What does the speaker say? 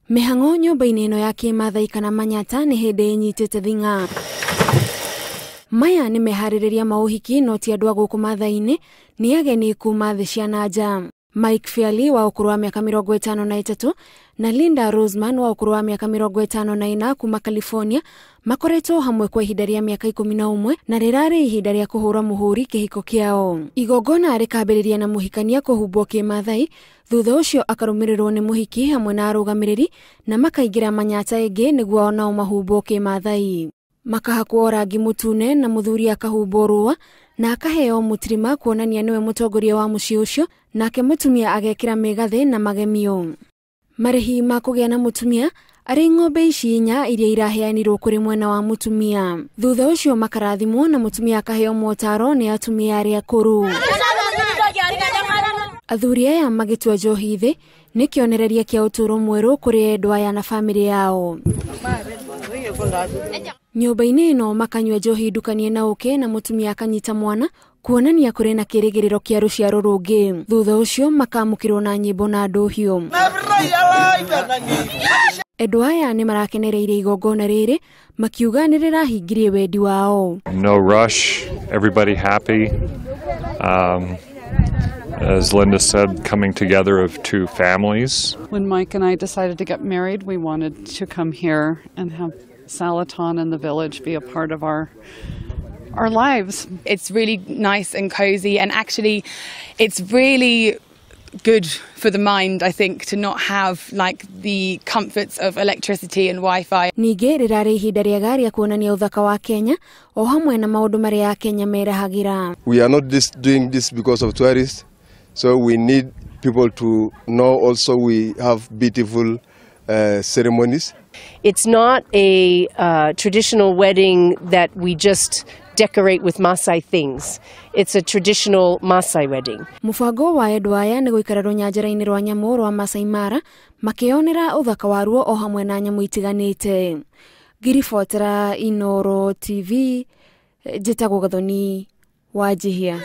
Mĩhang'o nyũmba-inĩ ĩno ya kĩmathai kana manyata nĩ hĩndĩ ĩnyitĩte thing'a. Maya nĩ meharĩrĩria ma ũhiki no ti andũ a gũkũ Mathai-inĩ, nĩ ageni kuma thĩ cia na nja. Mike Fairley wa ũkũrũ wa mĩaka 53 na Linda Roseman wa ũkũrũ wa mĩaka 54 kuma California makoretwo hamwe kwa ihinda rĩa mĩaka 11 na rĩrarĩ ihinda rĩa kũhũra mũhũri kĩhiko kĩao. Igongona rĩkambĩrĩria na mũhikania kũhumbwo kĩmathai, thutha ũcio akarũmĩrĩrwo nĩ mũhiki hamwe na arũgamĩrĩri na makaingĩra manyata ĩngĩ nĩguo onao mahumbwo kĩmathai. Makahakwo rangi mũtune na mũthuri akahumbwo rũa na akaheo mũtirima kuonania nĩwe mũtongoria wa mũciĩ ũcio, nake mũtumia agekĩra mĩgathĩ na magemio. Marĩhi ma kũgĩa na mũtumia arĩ ng'ombe ici inya iria iraheanirwo kũrĩ mwena wa mũtumia. Thutha ũcio makarathimwo na mũtumia akaheo motaro nĩ atumia arĩa akũrũ. Athuri aya magĩtua njohi thĩ nĩ kĩonereria kĩa ũtũũro mwerũ kũrĩ endwa aya na bamĩrĩ yao. Nyũmba-inĩ ĩno makanyua njohi ndukanie na ũkĩ na mũtumia akanyita mwana kuonania kũrĩ na kĩrĩgĩrĩro kĩa rũciaro rũngĩ. Thutha ũcio makamũkĩrwo na nyĩmbo na ndũhiũ. Endwa aya nĩ marakenereire igongona rĩrĩ makiuga nĩ rĩrahingirie wendi wao. No rush, everybody happy. As Linda said, coming together of two families. When Mike and I decided to get married, we wanted to come here and have Salaton and the village be a part of our lives. It's really nice and cozy, and actually it's really good for the mind, I think, to not have like the comforts of electricity and Wi-Fi. Ningĩ rĩrarĩ ihinda rĩega rĩa kuonania ũthaka wa Kenya o hamwe na maũndũ marĩa Kenya merahagĩra. We are not just doing this because of tourists, so we need people to know also we have beautiful ceremonies. It's not a traditional wedding that we just decorate with Maasai things. It's a traditional Maasai wedding. Mũbango wa endwa aya nĩ gũikara rũnyanjara-inĩ rwa nyamũ rwa Maasai Mara makĩonera ũthaka waruo o hamwe na nyamũ itiganĩte. Ngiribotera Inooro TV, njĩtagwo Gathoni Wanjihia.